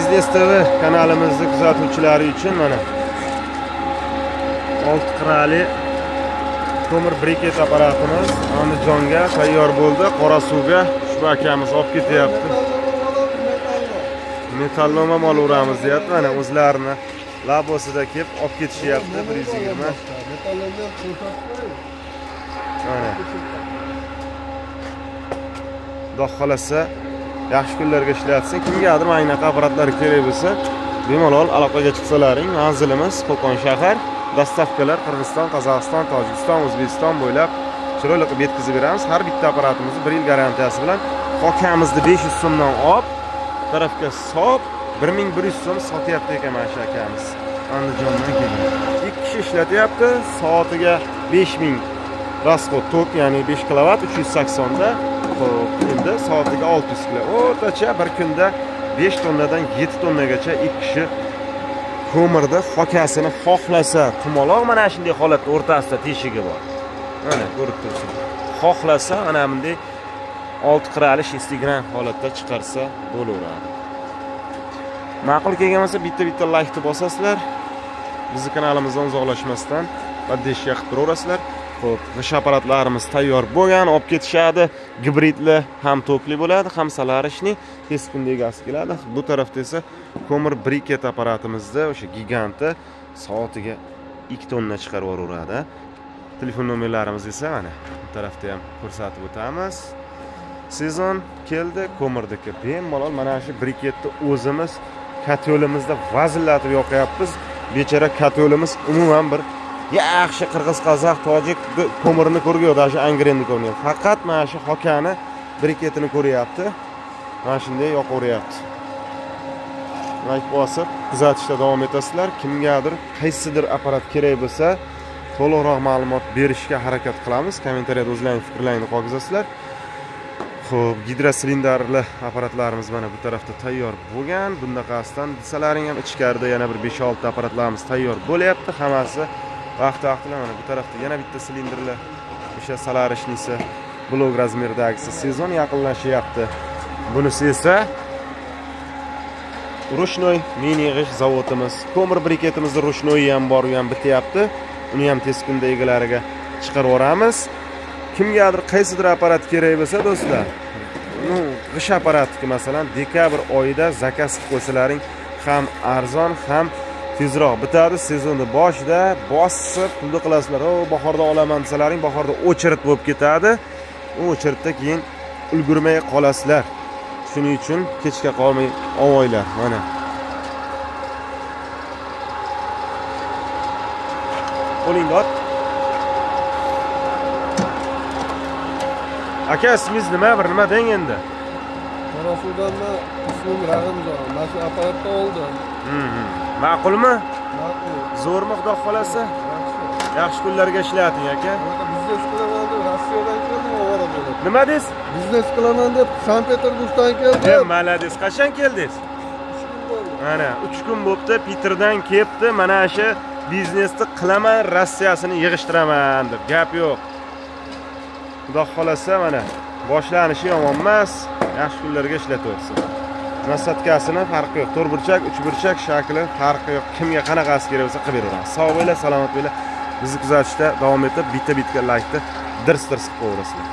Biznes TV kanalimizni kuzatuvchilari uchun mana 6 qirali ko'mir briket apparatimiz Andijonga tayyor bo'ldi. Qorasuvga ushbu akamiz olib ketyapti. Metalloma mol uramiz deyapti. Mana o'zlarini labosida kelib olib ketishyapti. 120. Mana. Xudo xolasa yaxshi kunlarga ishlatsin. Kimgadir mana bunaqa apparatlar kerak bo'lsa, bemalol aloqaga chiqsalaring. Manzilimiz Qo'qon shahar. Dastavkalar Qirg'iziston, Qozog'iston, Tojikiston, O'zbekiston bo'ylab chiroyli qilib yetkazib beramiz. Har bitta apparatimizni 1 yil garantiyasi bilan xokamizni 500 so'mdan olib, tarafga solib 1100 so'm sotyapti ekan mana shu akamiz. Andijondan kelgan. 2 kishi ishlatyapti. Soatiga 5000 rasxod tok, ya'ni 5 kilovat 380 da. Xo'p, endi soatiga 600 kilo. O'rtacha bir kunda 5 tonnadan 7 tonnagacha 2 kishi ko'mirda xokasini xohlasa tumaloq mana shunday holatda o'rtasida teshigi bor. Mana ko'rib turibsiz. Xohlasa mana bunday 6 qirali shestigran holatda chiqarsa bo'laveradi. Ma'qul kelgan bo'lsa bitta-bitta like-ni bosasizlar. Bizni kanalimizdan uzoqlashmasdan поддержка qilib turaverasizlar. Xo'p, g'ish apparatlarimiz tayyor bo'lgan, olib ketishadi. Gibridli ham tokli bo'ladi, ham solarishni tez kunda egasi keladi. Bu tarafda esa ko'mir briket apparatimizda o'sha giganti soatiga 2 tonna chiqarib yuboradi. Telefon nomerlarimiz esa mana bu tarafda ham ko'rsatib o'tamiz. Sezon keldi, ko'mirdiki bemalol mana shu briketni o'zimiz kotyolimizda vazillatib yoqyapmiz. Bechora kotyolimiz umuman bir yaxshi qirg'iz, qozoq, tojik ko'mirini ko'rgan yo'q, даже angrenni ko'rmayapti. Faqat mana shu xokani briketini ko'ryapti. Mana shunday yoqaveryapti. Like bosib kuzatishda davom etasizlar. Kimgadir qaysidir apparat kerak bo'lsa, to'liqroq ma'lumot berishga harakat qilamiz. Kommentariyada o'zlaringiz fikrlaringizni qoldirsanglar. Xo'p, gidrosilindrli apparatlarimiz mana bu tarafda tayyor bo'lgan. Bundaqasidan desalaring ham ichkarida yana bir 5-6 apparatlarimiz tayyor bo'lyapti. Hammasi vaqti-vaqti bilan mana bu tarafda yana bitta silindrli o'sha solarishni blok razmeridagisi sezon yaqinlashyapti. Bunisi esa rushnoy mini g'ish zavodimiz. Ko'mir briketimizda rushnoyi ham bor, u ham bityapti. Uni ham tez kunda egalariga chiqarib yuboramiz. Kimgadir qaysidir apparat kerak bo'lsa, do'stlar, g'ish apparatiki masalan dekabr oyida zakaz qilib qo'ysalaring ham arzon, ham tezroq bitadi. Sezonni boshida bosib pulni qilasizlar. O, bahorda olaman desalaring, bahorda o'chirit bo'lib ketadi. U o'chiritda keyin ulgurmay qolasizlar. Shuning uchun kechga qolmay ovoylar. Mana. Qo'lingni ot. Aka, ismingiz nima? Bir nima deng endi. Qorasuvdan ismim Rahimjon. Mana shu apparatni oldim. Ma'qulmi? Ma'qul. Zo'rmi, Xudo xolasa? Yaxshi. Yaxshi kunlarga ishlating, aka. Biznes qilaman deb Rossiyadan keldim, ovora bo'lib. Nima deysiz? Biznes qilaman deb Sankt-Peterburgdan keldim. Malades, qachon keldingiz? 3 kun bo'ldi. Mana 3 kun bo'pti, Peterdan kelibdi. Mana shu biznesni qilaman, Rossiyasini yig'ishtiraman deb. Gap yo'q. Xudo xolasa mana boshlanishi yomon emas. Yaxshi kunlarga ishlataversin. Nasatkasini farqi yo'q. To'rtburchak, uchburchak shakli farqi yo'q. Kimga qanaqasi kerak bo'lsa qilib beraveramiz. Sog' bo'linglar, salomat bo'linglar. Bizni kuzatishda davom etib, bitta-bitta like-ni dirs-dirs qilib qo'yaverasizlar.